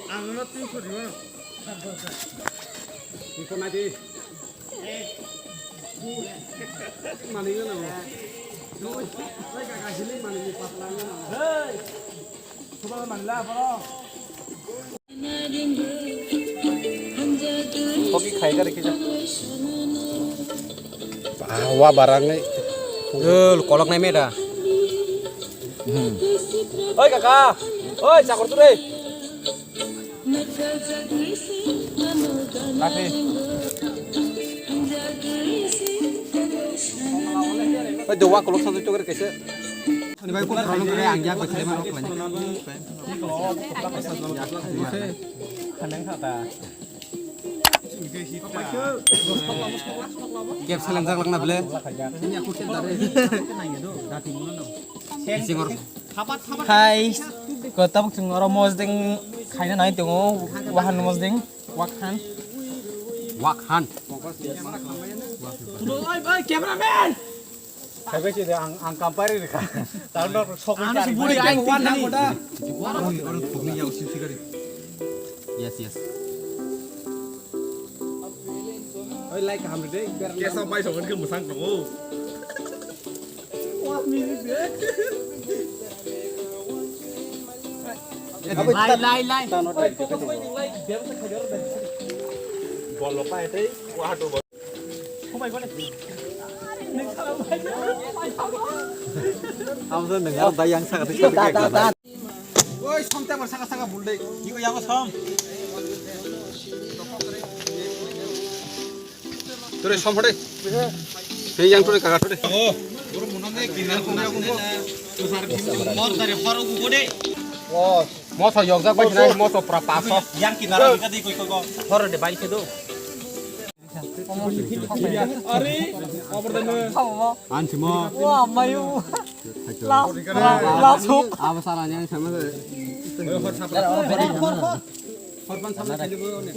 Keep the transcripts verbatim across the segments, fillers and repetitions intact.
Ang no tin ko diwa. Iko na di. Mani na mo. Hey. Kopi khai ka rikhi ja. Ah, wa barang ni. Dul, kolok nai meda. Hmm. Oi kaka, oi chakor tu re. Oi, do wa kolok sa tu chokre kese. Ani bai ko rong kare ang ya ko kare ma rok lai. Kep seleng jak langna ble. Bisingor. Hai. Ko tabuk chung oro mosdeng khaina nai tongo. Wahan mosdeng. Wakhan. Wakhan. Oi, oi, cameraman. Khaibai se ang, ang kampari rikha. Tang dok sok. Ano se budi ai wan nang koda. Oro, oro, pugni ya usi sikari. Yes, yes. Oi, like ham de. Kesa bai sok ke musang ko. Lai, lai, lai. Bolo pai tei. Amo nang yang dai yang saka tei saka. Oi, som te saka saka bul dei. Iko yang som. Tore som hore. Hei yang tore kaga tore. Oh, guru munang dei kinar kong ya kong. Tusar kim mor dari horo ku gode. Oh, moso yokjak bai sinai moso pra paso. Yang kinar kita di koi koi koi. Horo de bai se do. Ansimo. Wah, mayu. Las, las, las hook. Abo sara yang sama. Horpan sama kali bo ne.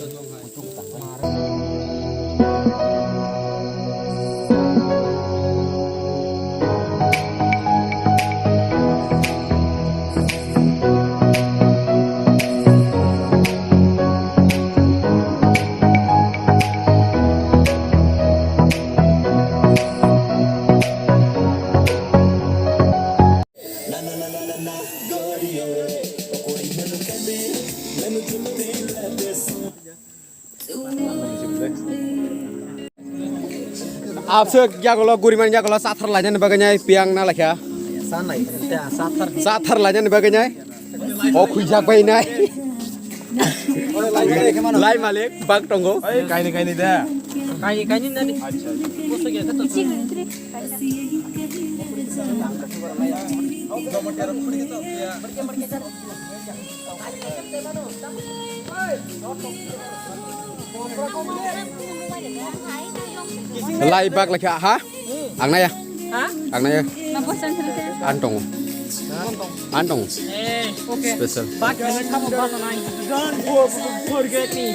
Abswk yagulo guriman yagulo sathar lainani bagwi nai piyang na lakha. Sanai, sathar. Sathar lainani bagwi nai. O khujak bai nai. Lai malik bak tongo. Kaini kaini da. Kaini kaini nani. Acha. Lai bak lai kha ha? Ang naya. Ha? Ang naya. Na bosan khe. An tongo. An tongo. Eh, okay. Special. Bak khe khamo bak nai. Don't go forget me.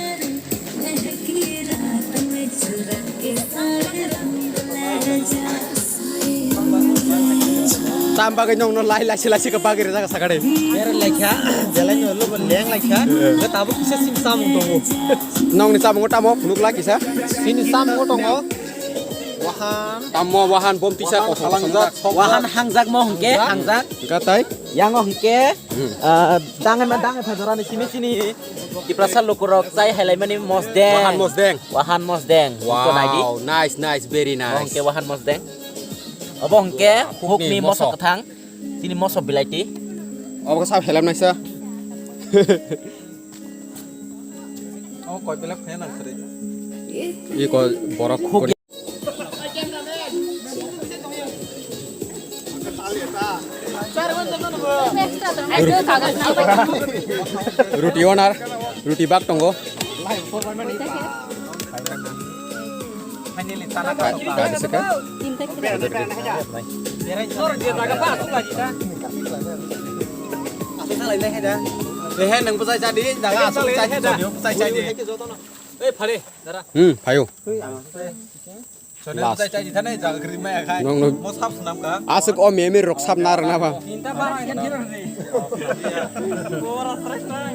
Tam bagwi nongno lai laisi laisi khe bagwi rwjak sakha de. Bere laikha, belai no lubo leng laikha. Eh. Nge tabuk kisa sini samung tongo. Nongni samungo tamo phunuk lai kisa? Sini samungo tongo. Wahan. Tamo wahan bom tisa kothok hangjak. Wahan hangjak mo hwnkhe hangjak. Gatai. Yango hwnkhe, hmm, ah, dangai ma dangai phajorani sini sini. Tiprasa lukurok chai hailaimani mosdeng. Wahan mosdeng. Wahan mosdeng. Wow, nice, nice, very nice. Obo hwnkhe wahan mosdeng. Obo hwnkhe hukni moso kwthang. Chini moso bilaiti. Obo khe sab helam naisa. Obo koi belak phai nang kare. Iko borok huk. Ruti onar, ruti bak tongo. Ka-, ka-, saka. Ehe, nang bwsai chadi, jaga aswk chadi, chadi, bwsai chadi. Hmm, phaio. Last. Nong, nong. Aswk o memi rok sab na rwna ba. Hinta barang kan hero ni. Bora srek srek.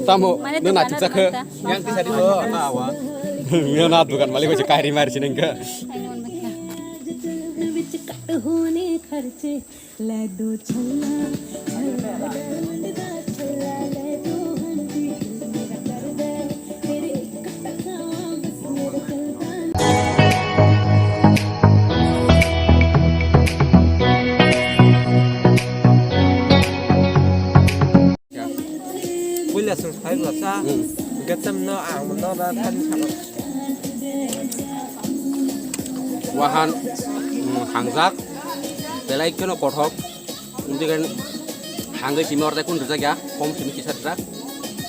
Tamo, no na chuksa khe. Yang tisa di ko, na awa. Yo na dukan malik ko kairi mar sinengka. Puila sung phai bwsa. Hmm. Gatam no ang no na thani sama. Wahan, hmm, hangjak. Belai keno kothok. Undigan hangge simi orda kun rwjak ya. Kom simi kisa rwjak.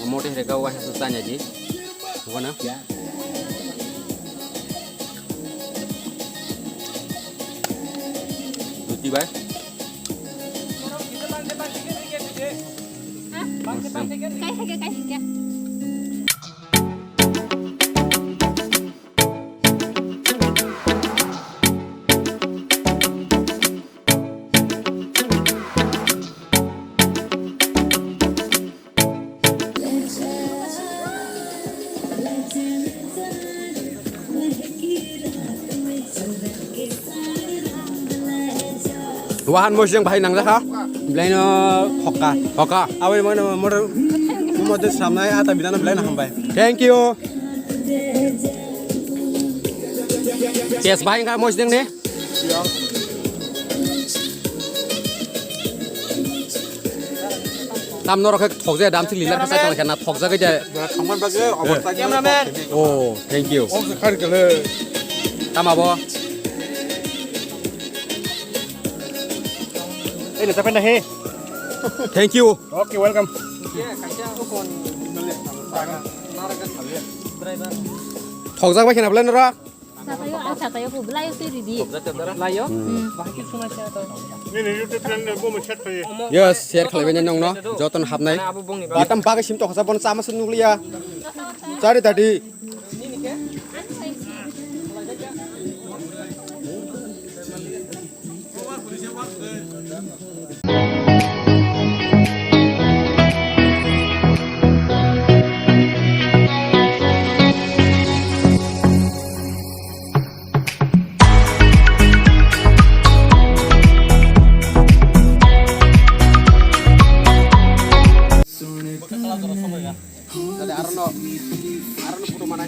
Mote hwrega wahan su tanya di. Bukan ya? Luti bai. Kai hai kai hai. Wahan mosjeng bahai nangjakha, belai no hoka, hoka. Aboni mano motor, motor samnai ata bidana belai no hambai. Thank you. Tes bahai wngkha mosjeng ni. Tam norok khe thokjak dam thik lila khe sakal khe na thokjak khe. Thangman bagwi obostha. Cameraman. Oh, thank you. Om se khari kale. Tama bo. Ei, le tapen nahi. Thank you. Okay, welcome. Thokjak bai khena belai norok. Satayo, ah, satayo ko belai sui ridi. Layo? Hmm. Bahai ki suna siya to. Nini YouTube channel bo mo set paye. Yes, share khalai bani nongno, joton hapnai. Batam bagwi sim to khasa bon sama sun nukliya. Chari dadi. Tadi arono, arono photo mana.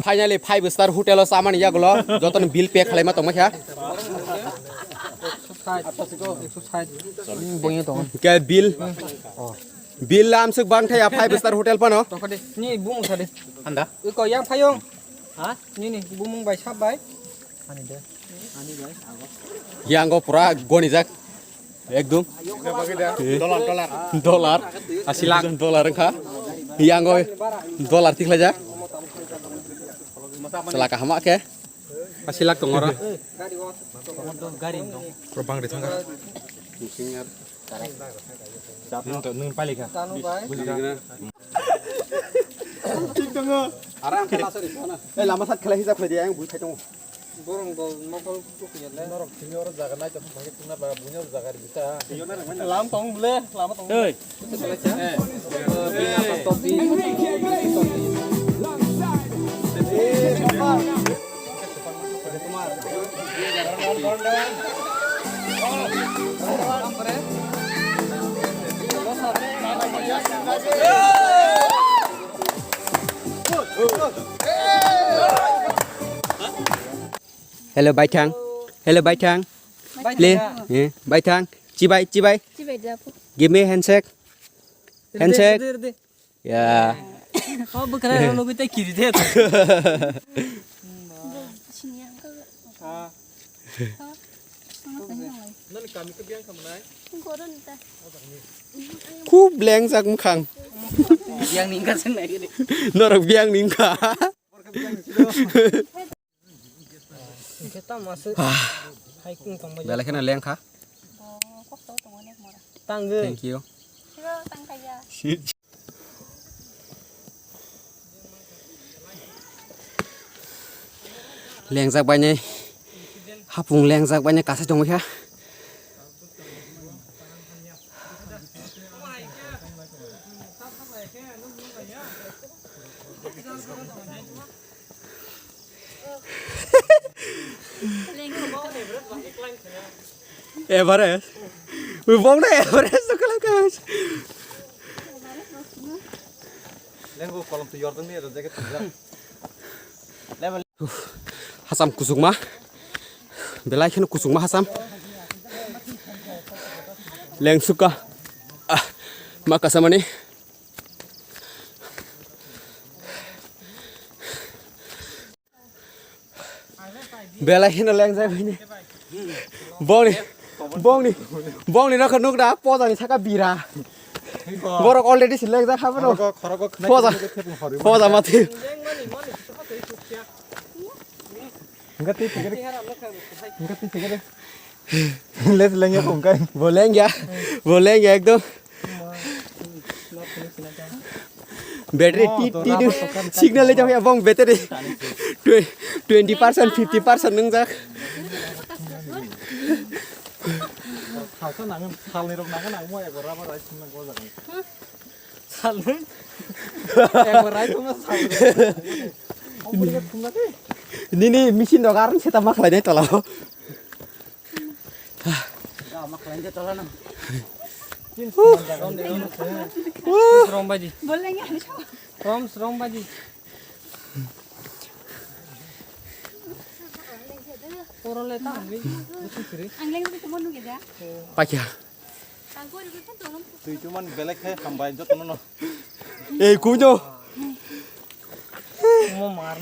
Finally, five star hotel o chamani yagulo jotono bill pay khwlaima tongma kha. Ekso sait, ekso sait. Bongni tongo. Ke bill? Bill lamsuk bang thaya five star hotel pano. Tokha de, ni bumung sa de. Anda. Iko yang phayung. Ha? Ni ni bumung bai sab bai. Ani de. Ani bai. Yango pura gonijak. Ekdom. Dollar, dollar. Dollar. Asi lakh dollar wngkha. Yango dollar tikhlaijak. Chwla kaham khe. Asi lakh tongora. Gari dong. Pura bang de thangkha. Nung to, nung palikha. Buji kha. Thik tongo. Aram khe laso ri sona. Eh, lama sat khlai hijab khlai di, ang bui khai tongo. Borong bo mokol buku ya le. Norok sini oro jaga nai tong thangke tuna ba bunya jaga ri ta. Lam tong ble, lam tong. Oi. Hello, Baithang. Hello, Baithang. Play. Eh, Baithang. Chibai, chibai. Chibai japu. Give me handshake. Handshake. Rde, rde, rde. Ya. Oh, bukan ada nunggu teh kiri deh. Sini yang ke. Ah. Nani kami ke biang kamu nai? Khub leng jak mukhang. Biang ningka sen nai gini. Norok biang ningka. Belai kheno lengkha. Tangwi. Thank you. Lengjak bainai. Hapung lengjak bainai kasai tongwi kha. Everest. Ui, bong na Everest to kala kala. Lengbo kolom tu yordong ni jacket tu. Level. Hasam kusukma. Belai kheno kusukma hasam. Lengsuka. Ah, ma kasamani. Belai kheno lengjak bini. Bongni, bongni, bongni nokha nukda, pozani saka bira. Borok already si lengjak habano. Khorogo, khorogo khna Poza, khna khna khna khna. Poza mati. Enggak, tei segede. Enggak, tei segede. Les lengya kong kai. Bo lengya. Bo lengya ekdom. Battery ti ti ti signal le jam ya bong battery. Twe-, twenty percent, fifty percent nung jak. Salsa nang, salni rok nang nang mo ekbar rubber rice nang ko jak. Salni. Ekbar rice nang salni. Nini machine rok aron seta ma khlai nai tola. Rom baji. Rom, rom baji. Ang leng ko mo nugi da. Pakya. Twi tuman belek khe hambai jotono no. Ei kujo. Mo mar.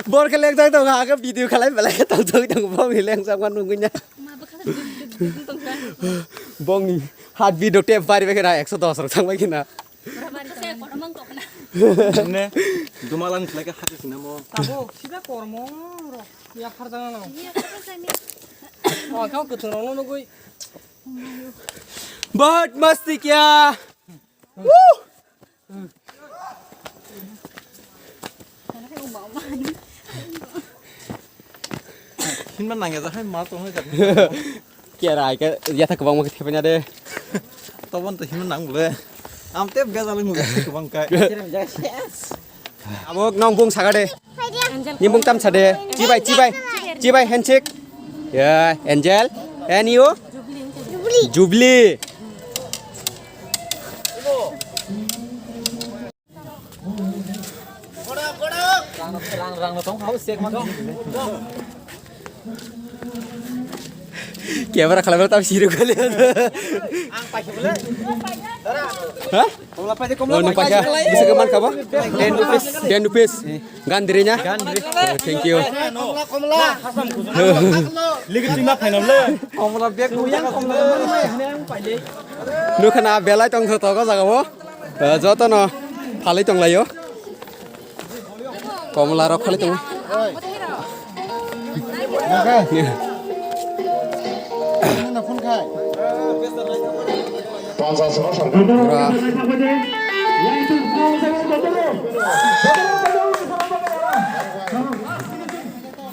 Bor khe lengjak tong ha khe video khalai belai tong tong tong bong ni lengjak ma nungui na. Ma bwkha duk duk duk duk tong kha. Bong ni hat video tape bari bai khe na ekso dos rok thang bai khe na. Bwkha se kono mang tong na. Ne. Dumalan khlai khe hati sinamo. Tabo sida kormo ro. Ya phar dang no. Ya phar dang ni. O kau kutung rok no nugui. बहुत मस्ती किया। Hinma nangya jak hai ma tong hai jak. Kera ai ke yatha kwbangma khe thepaina de. Tobon to hinma nang bole. Am te bejal wng kwbang kai. Abo nong bung saga de. Ni bung tam sa de. Chibai, chibai. Chibai handshake. Ya, Angel. And you? Jubilee. Rang, rang, rang, tong, hau, sek, man. Camera khalai tam siru kali. Ang pakai boleh. Ha? Komla pakai, komla pakai. Bisa ke man kaba? Ten rupees. Ten rupees. Gandri nya? Gandri. Oh, thank you. Komla, komla. Ligi tima final le. Komla bek yang komla. Nukha na belai tong tho to ko jaga bo. Eh, joto no phalai tong laio. Komla rok phalai tong. Pura.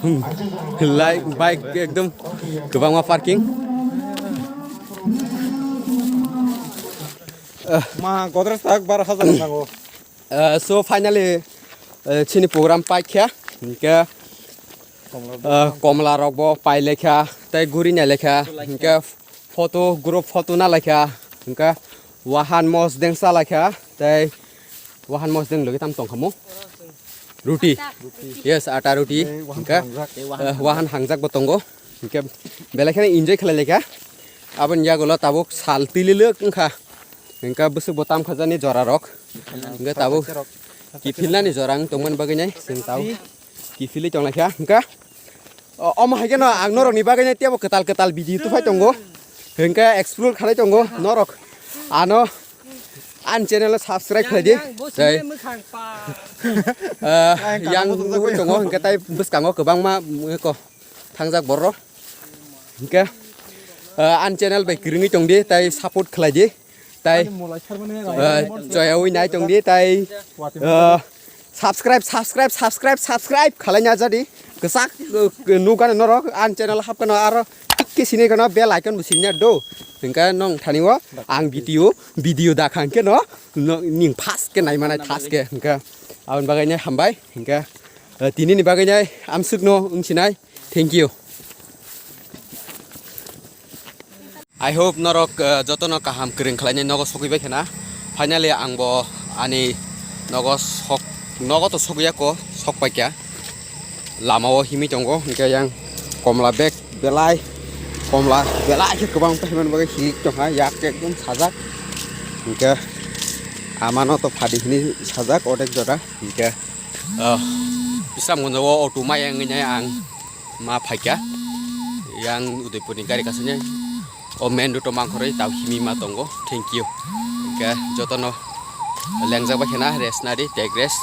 Lai bike ekdom kwbangma parking. Ma Godrej tak bar hajar nango. Uh, so finally, uh, chini program paikha, hinkhe, uh, komla rok bo pai lekha, tei guri nai lekha, hinkhe photo, group photo na lekha, hinkhe wahan mosdeng sa lekha, tei wahan mosdeng logi tam tongkhamu? Ruti. Yes, ata ruti. Tei wahan hinkhe, hangjak. Uh, wahan hangjak bo tongo. Hinkhe belai kheno enjoy khlai lekha. Aboni yagulo tabuk sal twililwk wngkha. Hinkhe bwswk bo tam khajani jora rok. Hinkhe tabuk kiphilnani jora wng tongmani bagwi nai chwng tabuk kiphilwi tonglaikha. Hinkhe o-, omo hai kheno ang norokni bagwi nai teibo kwtal kwtal video tuphai tongo. Hinkhe explore khalai tongo norok ano ani channel o subscribe khlai di. Tei, ah, yang nugwi tongo hinkhe tai bwskango kwbangma ko thangjak borok. Hinkhe, ah, ani channel bai kwrwngwi tong di, tai support khlai di, tai, ah, choyawi nai tong di, tai, ah, subscribe, subscribe, subscribe, subscribe khlai na jadi. Kwchak, ah, nukgani norok ani channel hapkano aro tikke sini kono bell icon bo sini do. Hinkhe nong thani o ang video, video dakhang khe no, no, ning first khe nai manai thas khe. Hinkhe aboni bagwi nai hambai. Hinkhe, ah, tini ni bagwi nai amsuk no wngsinai. Thank you. I hope norok, uh, jotono kaham kwrwng khlainai nogo sogwi bai khna. Finally ang bo ani nogo sok, nogo to sogwi ya ko, sok pai kha. Lama o himwi tongo, hinkhe yang komla bag belai, komla belai khe kwbang paimani bagwi hilik tongkha, yak ekdom sajak. Hinkhe amano to phadi hini sajak odek jora, hinkhe, uh, bisam gonjo o auto mai wngwi nai ang. Ma phaikha yang Udaipurni gari kasane o main road o mangkhorwi tau himwi ma tongo. Thank you. Hinkhe jotono lengjak bai khena rest nadi, take rest.